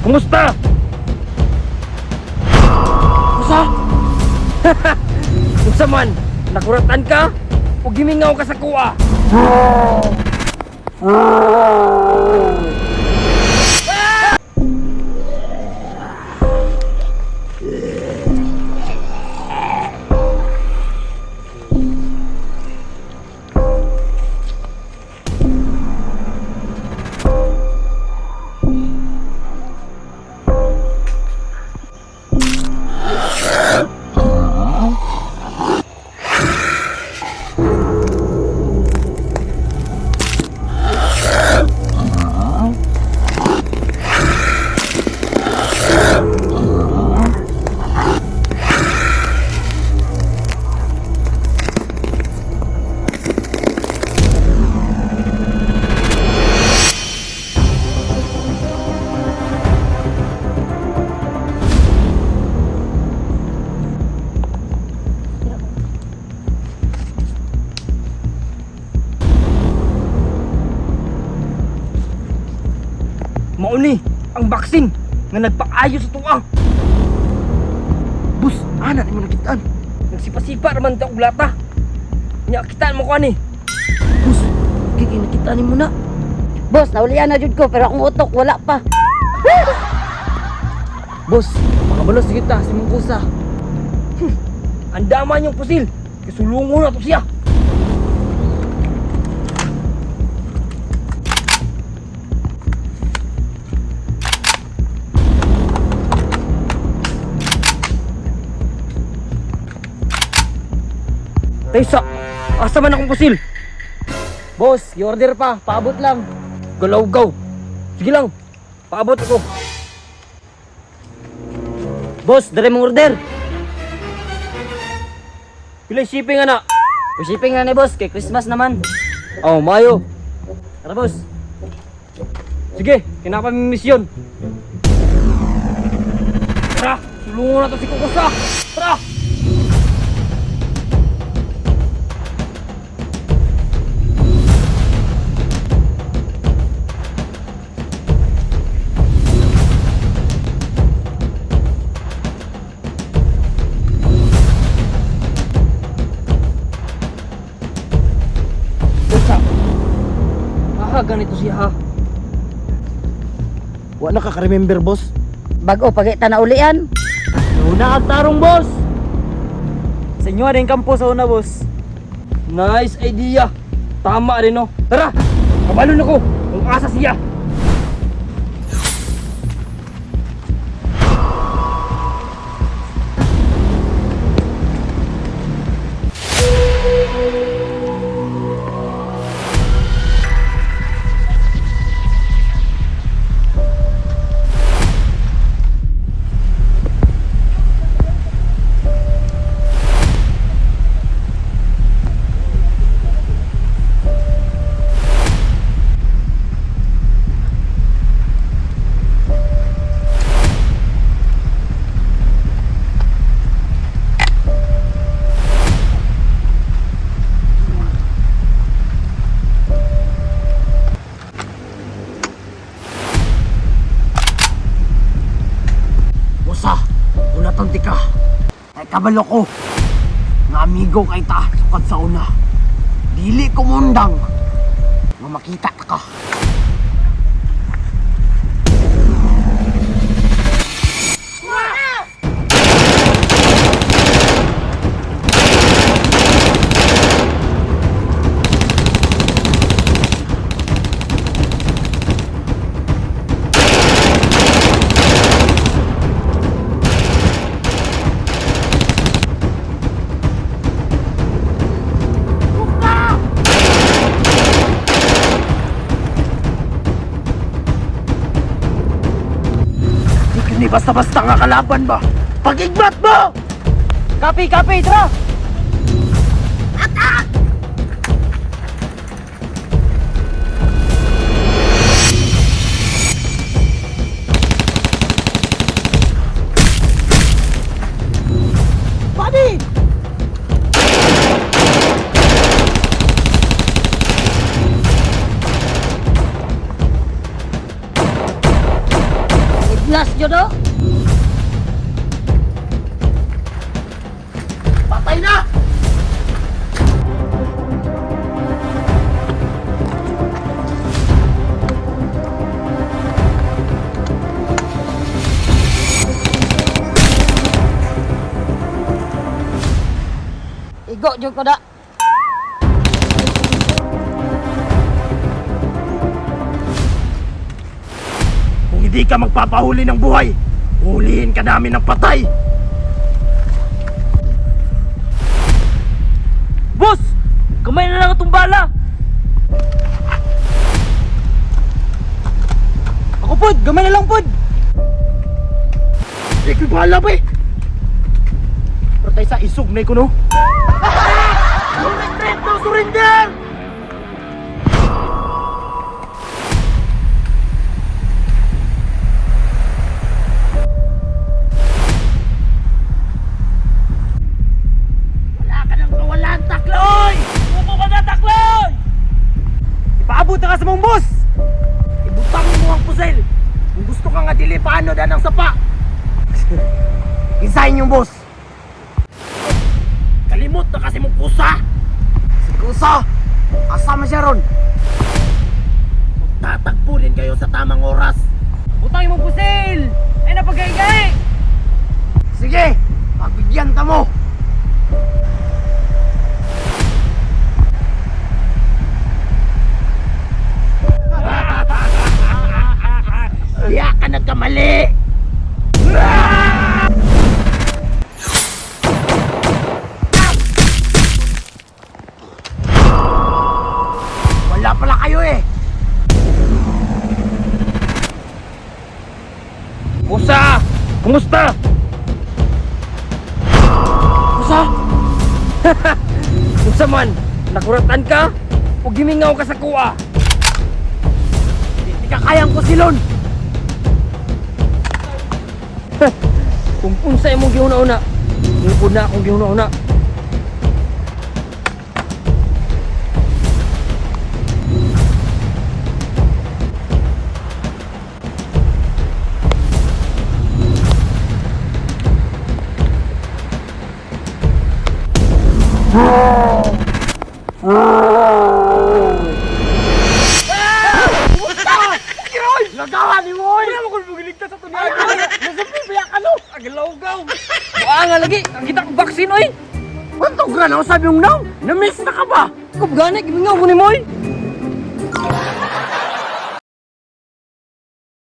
Kumusta? Usa? Unsa man? Nakuratan ka? O gimingaw ka sa kuha? Mauni ang baksin nga nagpaayo sa tuwa. Boss, ana nimo nakitaan. Nagsipasipa raman ta og lata. Nya kitaan mo ko ani. Boss, okay kay nakitaan nimo na. Boss, naulian na jud ko pero akong utok wala pa. Boss, makabalos kita sa imong kusa. Ang dama niyong pusil. Kisulungon na to siya. Taysa, asa man akong pusil? Boss, i-order pa, paabot lang. Galaw-gaw. Sige lang, paabot ako. Boss, dere mong order. Pila shipping ana? Shipping na ni boss kay Christmas naman. Oh, mayo. Tara boss. Sige, kinapa mi misyon. Tara, sulungon na to si Kukusa. Tara! Usa. Ah, ganito siya ha. Wa na ka remember, boss. Bago pagita na ulian. Una ang tarong, boss. Sa inyo rin kampo sa una, boss. Nice idea. Tama rin no. Tara, kabalon ako kung asa siya. Usa, una tanti ka. Ay kabalo ko. Nga amigo kay ta sukad sa una. Dili ko mundang nga makita ta ka. Di ka ni basta-basta nga kalaban ba? Pag-igbat mo! Kapi, kapi, tara. Buddy! Higlas jud oh. Patay na! Igo jud ko da. Kung hindi ka magpapahuli ng buhay, hulihin ka namin ng patay! Boss! Kamay na lang itong bala! Ako pod, gamay na lang pod! Hindi ko bahala ba eh! Pero tayo sa isog na ko no? No retreat! No surrender! Wala ka ng kawalan, Takloy! Upo ka na, Takloy! Ipaabot na ka sa mong boss! Ibutang mo ang pusil! Kung gusto ka nga dili, paano dan ang sapa? Isahin yung boss! Kalimot na kasi mong kusa! Si kusa! Asa man siya ron? Magtatagpo din kayo sa tamang oras! Butang imong pusil! Ay napagay-gay! Sige! Pagbigyan ta mo! Diya ka nagkamali! Wala pala kayo eh! Kusa! Kumusta? Kusa? Kusa man, nakuratan ka? O gimingaw ka sa kuha? Hindi ka kayang kusilon! Kung unsa imong gihuna-una, mupod na akong gihuna-una. Nagawa ni Moy! Wala mo kung bugiligtas sa tunay! Nasa pipiyak ka no! Aglawgaw! Buha nga lagi, ang kita kong vaccine oy! Untog ra na sabi yung now! Na-miss na ka ba? Kung gani, gimingaw ko ni Moy!